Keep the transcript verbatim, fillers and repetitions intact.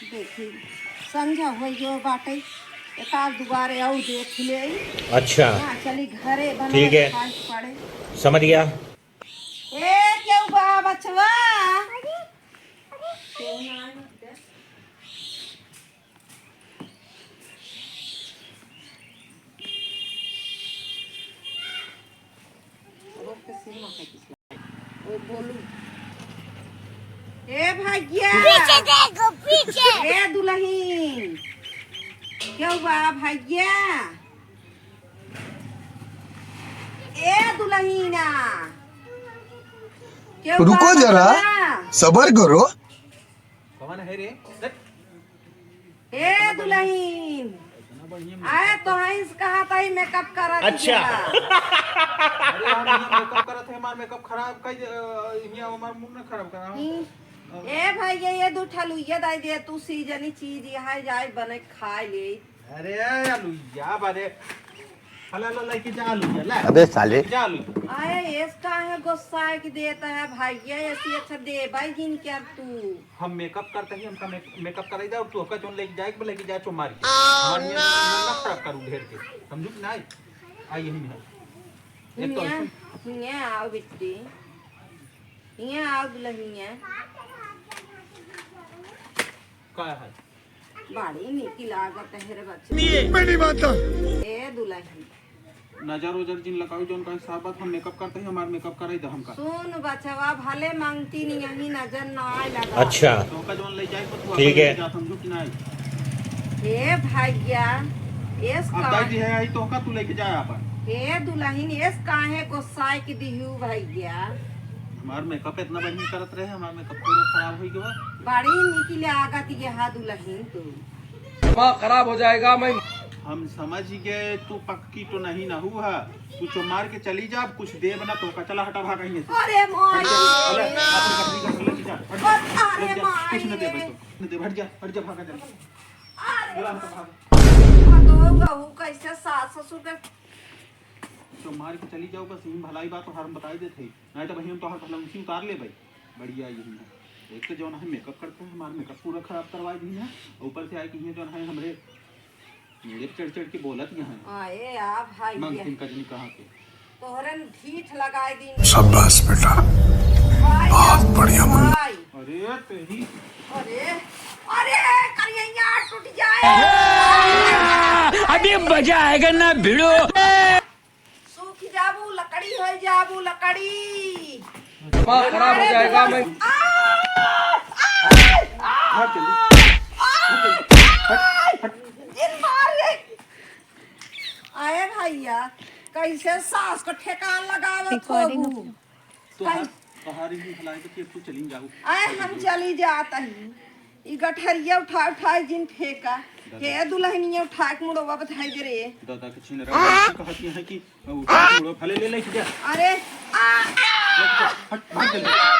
देखी, संझा होइ गयो बाटे, एकाध दुबारे अउ देख ले। अच्छा। हाँ, चली घरे बना ठीक है। खाए के पड़े। समझ गया। ए, केहू बा बचवा? केहू ना आए। ओ बोलू। ए भैया। पीछे देखो, पीछे। ए दुलहिन। केहू बा भैया? ए दुलहिना। केहू बा रुको जरा, बचवा? सबर करो। कौन है रे? ए दुलहिन, आए तो हंस कहा था ही मेकअप करत अच्छा। हिया। अरे हम हिया मेकअप करत है, हमार मेकअप खराब कई दे, अ, हिया हमार मुंह ना खराब करा। हम्म। ए भैया, ये दू ठा लुइया दाई दे, तू सीजनी चीज यहाँ जाए बने खाए ले। अरे लुइया बारे। हला ला लेके जा लुइया, ला। अबे साले। जा लुइया। आए, एस काहे गुस्सा के देता है भैया, ऐसी अच्छा दे भाई जिन क्या तू। हम मेकअप करते ही हमका मेक-, मेकअप कराई दे और तू ओका जोन लेके जाए के लेके जा चो मार के। हमार नियत ना खराब करू ढेर के। समझू कि नहीं? आ यही है। एक तो हियाँ, ऐसे हियाँ आओ बिट्टी। हियाँ आओ दुलहिनिया। का है? बड़ी नीक लागत है रे बच्चा। मैं नहीं मानता। ए दुलहिन। नजर ओजर जिन लगाओ, जौन का हिसाब बात, हम मेकअप करते ही हमार मेकअप कराई दे हमका। सुन बचवा, भले मांगती नहीं, यही नजर ना आए लगा। अच्छा। तोहका जौन ले जाए, पर तू ठीक अपन है। ले जा, समझू कि नहीं? हे भैया, एस अब का दाई जी है आई, तोहका तू लेके जाए अपन। हे दुलहिन, एस काहे गोसाई के दिहू भैया? हमार मेकअप इतना बढ़िया करत रहे, हमार मेकअप पूरा खराब हो गया। बड़ी नीक लागत ये हा दुलहिन तू। दिमाग खराब हो जाएगा। मैं हम समझ गए, तू पक्की तो नहीं ना हुआ, तू चो मार के चली जा, अब कुछ देब ना तोहका। चला हटा, भागा यहाँ से। अरे माई। हट जा, अरे, अपन कटरी का लेके जा, हट जा, अरे हट जा, माई। कुछ न देबे तो, न देबे, हट जा, हट जा, भागा जा। अरे चला हटा, भागा। भागो बहू, कैसे सास ससुर के चो मार के चली जाओ, बस यही भलाई बात तोहार हम बताई देत है। नहीं तो बहिन, तोहार भला उसी उतार ले भाई। बढ़िया यही है। एक तो जौन है मेकअप करते हैं, हमार मेकअप पूरा खराब करवाई दी है। ऊपर से आए कि ये जौन है हमरे मेरे चढ़ चढ़ के बोलत यहाँ है। आए आ भाई, मांगतीन का जनी कहाँ के। तोहरन ढीठ लगाए दिन। शाबाश बेटा, भाई, बहुत बढ़िया मुन्ना। भाई। अरे तेरी। अरे, अरे, करिया टूट जाए। अभी मजा आएगा ना भिड़ो। सूख जाबू, लकड़ी हो जाबू, लकड़ी। दिमाग खराब हो जाएगा। मैं आ, आ, आ, भाग जल्दी। आ, हट, हट। जिन मार रे। आए भैया, कैसे सास को ठेकान लगावत recording होबू? तोहार, कहीं तोहार ही भलाई तो कि अब तू चली जाऊ। आए हम चली जात ही। ई गठरिया उठा उठा जिन फेंका। दादा। हे दुलहनिया उठा के मुड़वा बधाई दे रे। दादा के छीन रहा है, कहती है कि उठा के मुड़वा फले ले लेके जा। अरे, आ, आ, लेके जा, हट, भाग जल्दी।